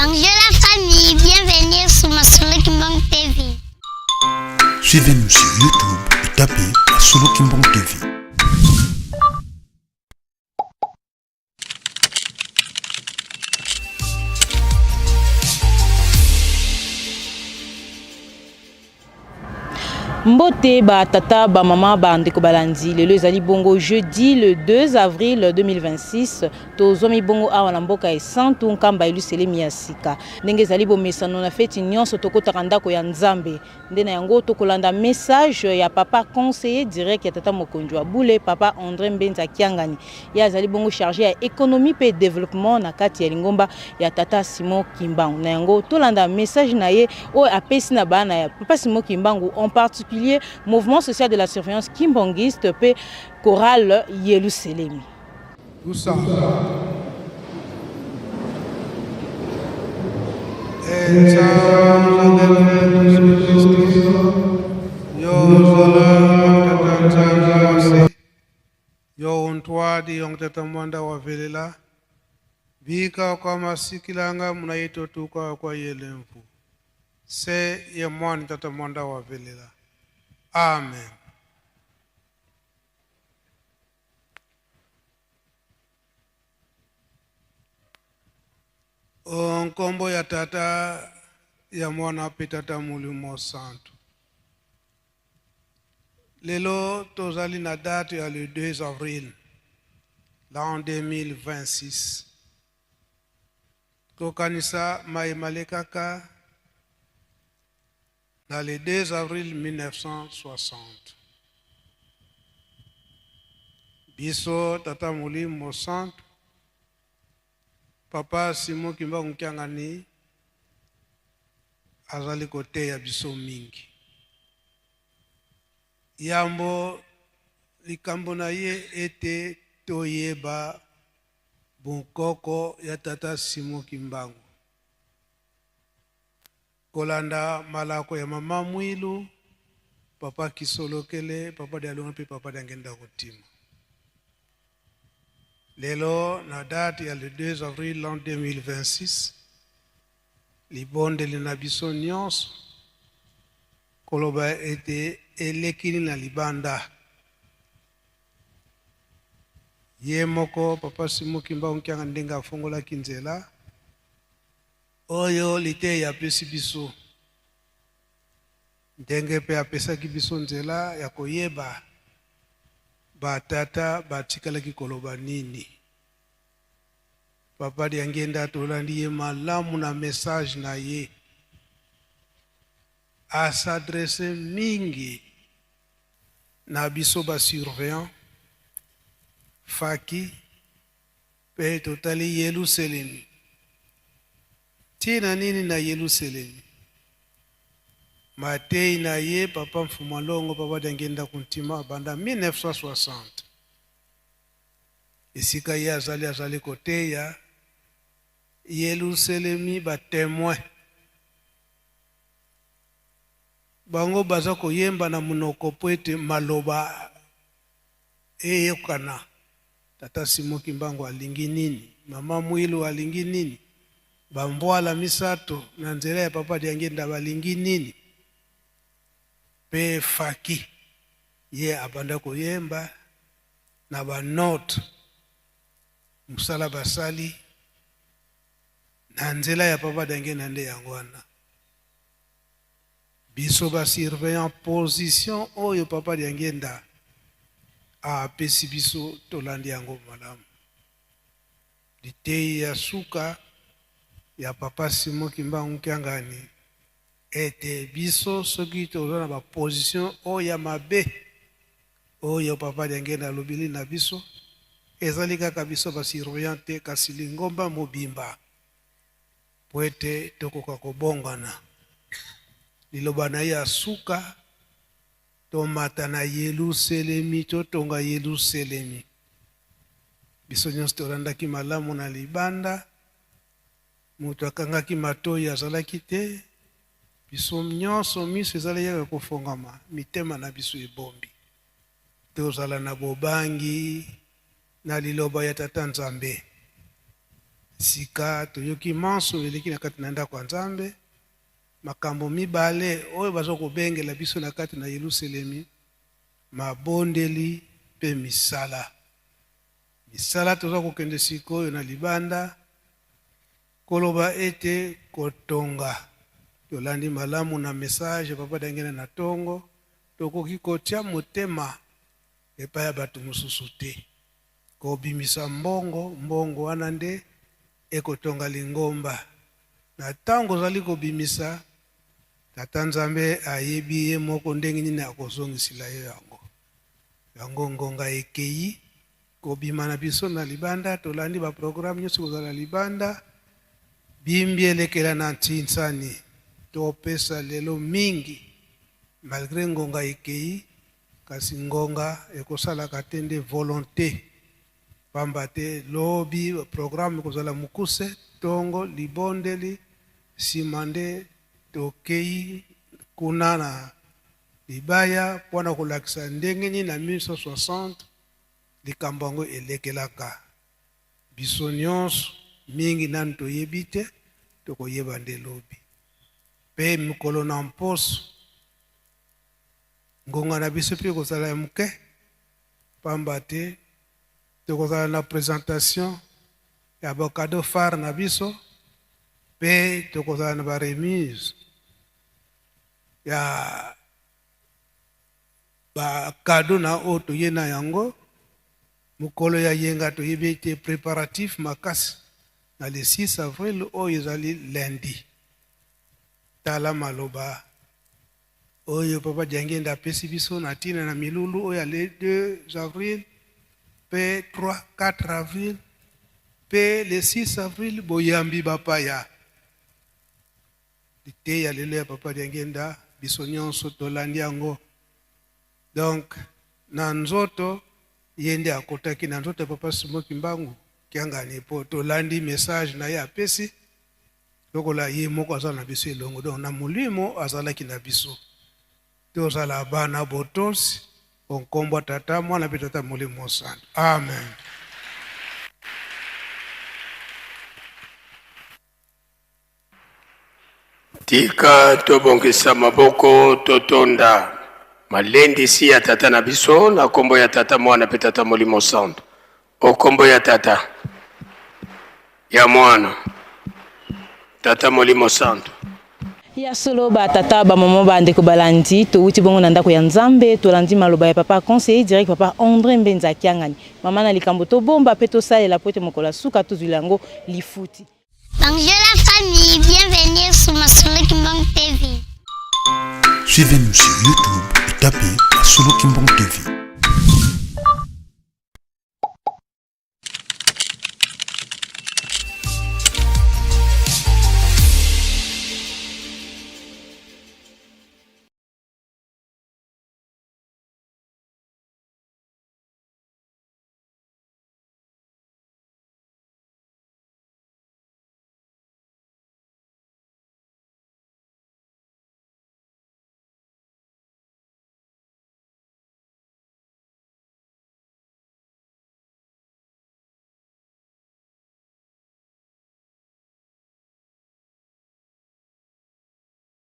Bonjour la famille, bienvenue sur Masolo Kimbangu TV. Suivez-nous sur YouTube et tapez Masolo Kimbangu TV. Mbote ba tata ba mama ba ndeko balandi, lelo ezali bongo jeudi le 2 avril 2026. Tozwami bongo awa na mboka esantu Nkamba Yelusalemi ya sika. Ndenge ezali bomesano na feti nyonso, tokotaka ndako ya Nzambe. Nde na yango tokolanda message ya papa conseiller direct ya tata mokonzi wa bule, papa André Mbenza Kiangani. Ye azali bongo chargé ya économie pe développement na kati ya lingomba ya tata Simon Kimbangu. Na yango tolanda message na ye oyo apesi na bana ya papa Simon Kimbangu, en particulier mouvement social de la surveillance kimbanguiste pe chorale Yelusalemi. Tout ça. Yo untwadi yong tata mwanda wa velela bika kwa masikilanga munaitotuka kwa yelemfu se ye mwani tata mwanda wa velela. Amen. Nkombo ya tata ya mwana pe tata molimo santu. Lelo tozali na date ya le 2 avril l'an 2026. Kokanisa maye malekaka na le 2 avril 1960. Biso tata molimo santu papa Simon Kimbangu Kiangani azali koteya biso mingi. Yambo likambo na ye ete toyeba bonkoko ya tata Simon Kimbangu. Kolanda malako ya mama Mwilu, papa Kisolokele, papa Dialunga mpe papa Diangenda Kotima. Lelo na date ya le 2 avril l'an 2026, libondeli na biso nyonso koloba ete elekili na libanda. Ye moko papa Simon Kimbangu Kiangani ndenge afongolaki nzela oyo liteya apesi biso, ndenge pe apesaki biso nzela ya koyeba batata batikalaki koloba nini. Papa Diangenda tolandi ye malamu na message na ye, asadresse mingi na biso ba surveillant faki pe totali Yelusalemi. Tina nini na Yelusalemi? Matei na ye papa Mfuma Longo, papa Diangenda Kuntima banda 1960. Esika ye azali, azali koteya Yelusalemi ba témoin. Bango baza koyemba na monoko po ete maloba eyokana. Tata Simon Kimbangu alingi nini? Mama Mwilu alingi nini? Bambwala misato na nzela ya papa Diangenda balingi nini? Pe Faki ye abanda koyemba na ba note mosala basali na nzela ya papa Diangenda nde yango wana. Biso ba surveillant position oyo papa Diangenda apesi biso tolandi yango malamu. Liteyi ya suka ya papa Simon Kimbangu Kiangani ete biso soki toza na ba position oyo ya mabe oyo papa Diangenda alobili na biso, ezali kaka biso ba surveillant te, kasi lingomba mobimba po ete tokoka kobongwana. Liloba na ye ya suka, tomata na Yelusalemi, totonga Yelusalemi. Biso nyonso tolandaki malamu na libanda, moto akangaki matoyi azalaki te, biso nyonso miso ezalaki kaka kofongama, mitema na biso ebombi. Tozala na bobangi na liloba ya Tata Nzambe. Sika toyoki manso eleki na kati na ndako ya Nzambe, makambo mibale oyo baza kobengela biso na kati na Yelusalemi, mabondeli mpe misala. Misala toza kokende sikoyo na libanda koloba ete kotonga. Tolandi malamu na message Papa Diangienda na tongo, tokoki kotia motema epai ya bato mosusu te. Kobimisa mbongo, mbongo wana nde ekotonga lingomba. Na tango ozali kobimisa, Tata Nzambe ayebi ye moko ndenge nini akozongisila yo yango. Yango ngonga ekeyi, kobima na biso na libanda, tolandi ba programme nyonso ekozala libanda, bimbi elekela na ntinsani, topesa lelo mingi, malgre ngonga ekeyi, kasi ngonga ekosalaka te nde volonte, pamba te lobi programme ekozala mokuse, tongo libondeli, sima nde tokeyi kuna na libaya mpo na kolakisa ndenge nini na 1960 likambo yango elekelaka biso nyonso. Mingi nanu toyebi te, tokoyeba nde lobi. Mpe mokolo na mposo ngonga na biso mpe ekozala ya moke, pamba te tokozala na presentation ya ba cadeau phare na biso mpe tokozala na ba remise ya ba cadeau na oyo toye na yango. Mokolo ya yenga toyebi ete preparatif makasi na le 6 avril oyo ezali lundi. Tala maloba oyo Papa Diangienda apesi biso na ntina na milulu oyo ya le 2 avril mpe 3 4 avril mpe le 6 avril boyambi bapaya. Liteya lelo ya Papa Diangienda biso nyonso tolandi yango. Donc na nzoto ye nde akotaki na nzoto ya Papa Simon Kimbangu Kiangani po tolandi message na ye apesi lokola ye moko aza na biso elongo. Donc na molimo azalaki na biso. Tozala bana botosi nkombo ya Tata, Mwana mpe Tata Molimo Mosantu. Amen. Tika tobongisa maboko totonda malendisi ya Tata na biso na kombo ya Tata, Mwana pe Tata Molimo Santu. O kombo ya Tata, ya Mwana, Tata Molimo Santu. Ya solo ba tata ba maman ba ndeko balandi towuti bongo na ndako ya Nzambe tolandi maloba ya papa conseiller direct papa Andre Mbenza Kiangani mama na likambo tobomba pe tosalela po ete mokolo ya suka tozwila yango lifuti. Bonjour la famille, bienvenue sur Masolo Kimbangu TV. Suivez-nous sur YouTube et tapez Masolo Kimbangu TV.